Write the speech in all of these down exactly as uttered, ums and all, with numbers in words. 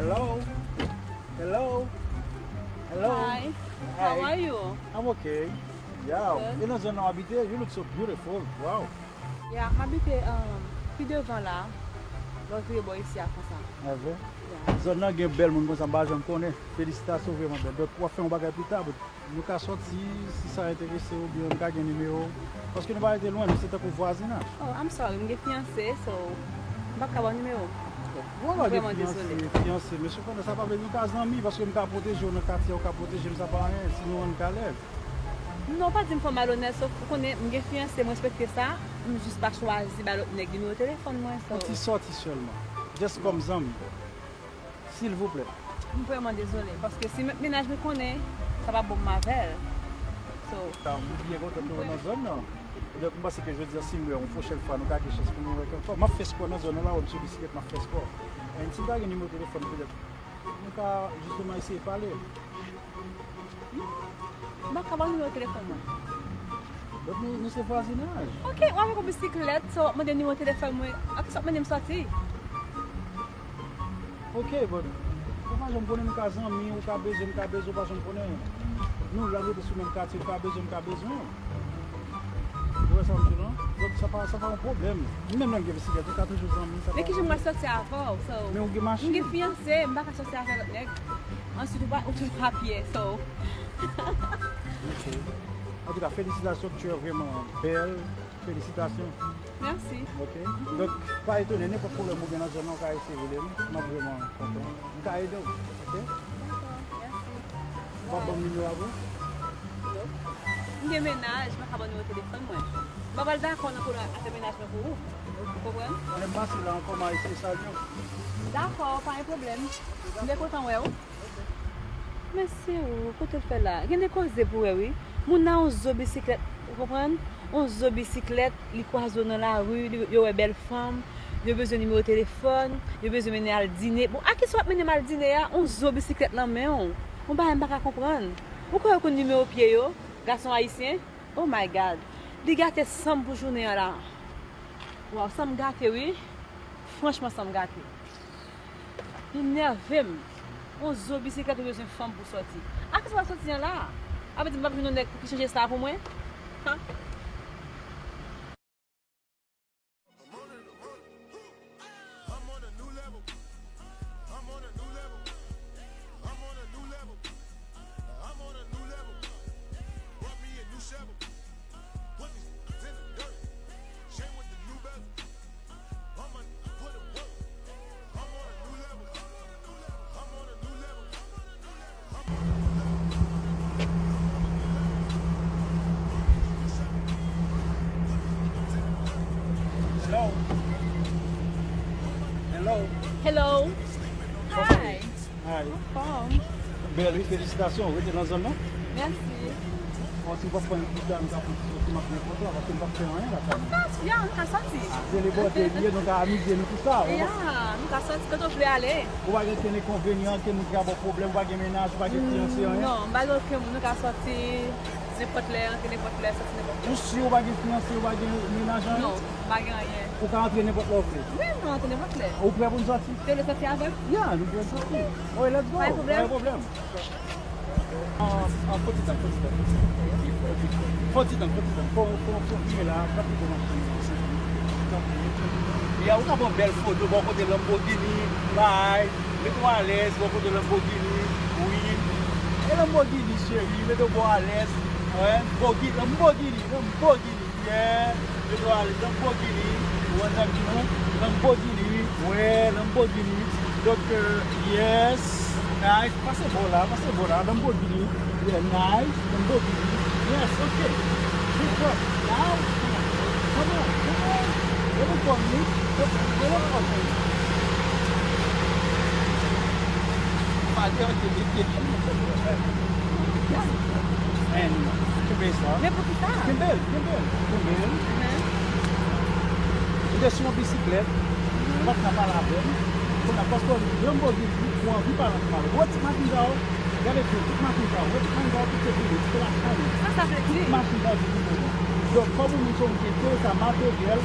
Hello. Hello. Hello. Hi. How are you? I'm okay. Yeah. Good. E nan zòn nan w abite? You look so beautiful. Wow. Yeah, m abite, um, pi devan la. Lè w vire bò isi a konsa. Ah, vre? Yeah. Zòn nan gen bèl moun konsa, m pa janm konnen. Felisitasyon, vrèman bèl. Donk, w ap fè yon bagay pita, but nou ka sòti, si sa enterese w, oubyen m ka gen nimewo w. Paske nou pa rete lwen, nou se tankou vwazinaj. Oh, I'm sorry, m gen fiyanse, so m p ap ka ba w nimewo. Ou pa gen fiyanse, fiyanse, men sepandan sa pa vle di nou ka zanmi, paske m ka pwoteje w nan katye a, ou ka pwoteje m, sa pa anyen, si nou ann ka lèz. Non, pa di m fò malonèt, sòf ou konnen m gen fiyanse, m respekte sa, m jis pa chwazi bay lòt nèg nimewo telefòn mwen, so. Yon ti sòti sèlman, just kòm zanmi. Silvouplè. M vrèman dezole, paske si mèt mennaj mwen konnen, sa p ap bon pou m avè l. So. Sa, m byen kontan ke w nan zòn nan. Donk, m panse ke jodi a, si m wè w yon pwochèn fwa, nou ka gen chans pou nou wè kèk fwa. M ap fè spò nan zòn nan la, wè m sou bisiklèt, m ap fè spò. And si m ta gen nimewo telefòn, petèt, nou ka jisteman eseye pale. M pa ka ba w nimewo telefòn mwen. Donk nou, nou se vwazinaj. Ok, w avèk yon bisiklèt, so w ap mande m nimewo telefòn mwen. Ak sa w ap mande m sòti? Ok, but ou pa janm konnen, nou ka zanmi, ou ka bezwen m, m ka bezwen w, ou pa janm konnen. Nou la, nou rete sou menm katye, ou ka bezwen m, m ka bezwen w. Ou wè sa m di w lan? Donk sa pa, sa pa yon pwoblèm. Menm lè m gen bisiklèt, nou ka toujou zanmi, sa pa yon pwoblèm. Men kijan m pral sòti avè w, so. Men ou gen machin. M gen fiyanse, m pa ka sòti avè lòt nèg. Answit, ou pa, ou toujou pa pye, so. Ok. Antouka, felisitasyon, tu es vraiment belle. Felisitasyon. Mèsi. Ok. Donk, pa etone, nenpòt pwoblèm ou gen nan zòn nan, ou ka eseye rele m. M ap vrèman kontan. M ka ede w, ok? Dakò, mèsi. Ou p ap ban m nimewo a pou? Non. M gen mennaj, m pa ka ba w nimewo telefòn mwen. M pa pral dakò nan pwoblèm afè mennaj mwen pou ou. Ou konprann? Lè m pase la ankò, m a eseye salye w. Dakò, pa gen pwoblèm. M byen kontan wè w. Mesye o, kote l fè la? Gen de koze pou wè wi. Moun nan yon zo bisiklèt, ou konprann? Yon zo bisiklèt, li kwaze w nan lari, li, yo wè bèl fanm, yo bezwen nimewo telefòn, yo bezwen mennen al dine. Bon, a kisa w ap mennen m al dine a? Yon zo bisiklèt nan men w. Yon bagay m pa ka konprann. Ou kwè yo konn nimewo pye yo? Gason ayisyen? Oh my God. Li gate san m pou jounen an la. Waw, san m gate wi. Franchman, san m gate. Li nève m. Yon zo bisiklèt ou bezwen fanm pou sòti. A kisa w ap sòti an la? A vle di m p ap jwenn yon nèg pou ki chanje sa pou mwen? Ha? Hello. Hello. Hello. Hi. Hi. Anfòm. Bèl wi, felisitasyon. Ou rete nan zòn nan? Mèsi. Bon, si w pa pran yon pita, nou ka pran ti sòti, m ap byen kontan, paske m p ap fè anyen lakay mwen. Of course, yeah, nou ka sòti. Ah, se le bòdè li ye, nou ka amize nou konsa. Yeah, nou ka sòti kote w vle ale. Ou pa gen okenn enkonvenyan, okenn moun ki ka ba w pwoblèm, ou pa gen mennaj, ou pa gen fiyanse, anyen? Non, m pa gen okenn moun, nou ka sòti nenpòt lè, antre nenpòt lè, sòti nenpòt lè. Ou si ou pa gen fiyanse, ou pa gen mennaj, anyen? Non, m pa gen anyen. Ou ka antre nenpòt lè w vle? Wi, m ka antre nenpòt lè. Ou prè pou n sòti? Te vle sòti avè m? Ya, nou prè sòti. Wi, let's go. Pa gen pwoblèm. Pa gen pwoblèm. An, an, fò ti tan, fò ti tan, fò ti tan. Fò ti tan, fò ti tan. Fò, fò, fò vire la, pa pito machin nan. Ya, ou ka pran bèl foto bò kote Lamborghini, bay, mete w alèz bò kote Lamborghini, wi. E Lamborghini, cheri, mete w bò alèz. Wi, Lamborghini, Lamborghini. Yeah, yo dwe ale Lamborghini. Ou wè sa m di nou? Lamborghini, wi. Wè, Lamborghini. Donk, euh, yes. Nice. Pase bò la, pase bò la. Lamborghini. Yeah, nice. Lamborghini. Yes, ok. Good job. Now, come on, come on. Leve kò w, wi. Leve kò w. Kenbe sa. Men poukisa? Kenbe l, kenbe l, kenbe l. Ou te sou yon bisiklèt, ou pa t ka pale avè m. Kounye a, paske w anvi, lè m ba w di, ou anvi pale ansanm avè m. Ou wè ti machin sa yo? Gade byen, ti machin sa yo. Ou wè ti machin sa yo, tout se prive, tout se lakay. Sa sa vle di? Tout machin sa yo se prive. Donk, kòm ou menm se yon mesye, sa materyèl,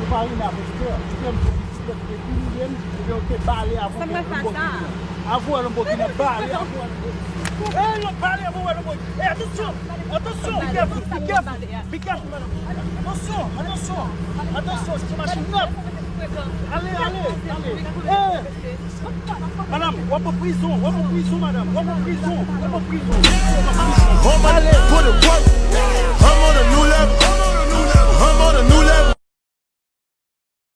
Ou pa renmen avè Jupiter. Jupiter m te di Jupiter te imilye m, ebyen ou te bale avè Lamborghini. Avè Lamborghini, bale avè Lamborghini. Eh, yo bale avè Lamborghini. Eh, atansyon, atansyon, be careful, be careful, be careful, madam. Atansyon, atansyon, atansyon, se machin nèf. Ale, ale, ale. Eh, madam, w ap pran prizon, w ap pran prizon, madam, w ap pran prizon, w ap pran prizon. Prizon, w ap pran prizon. Ale.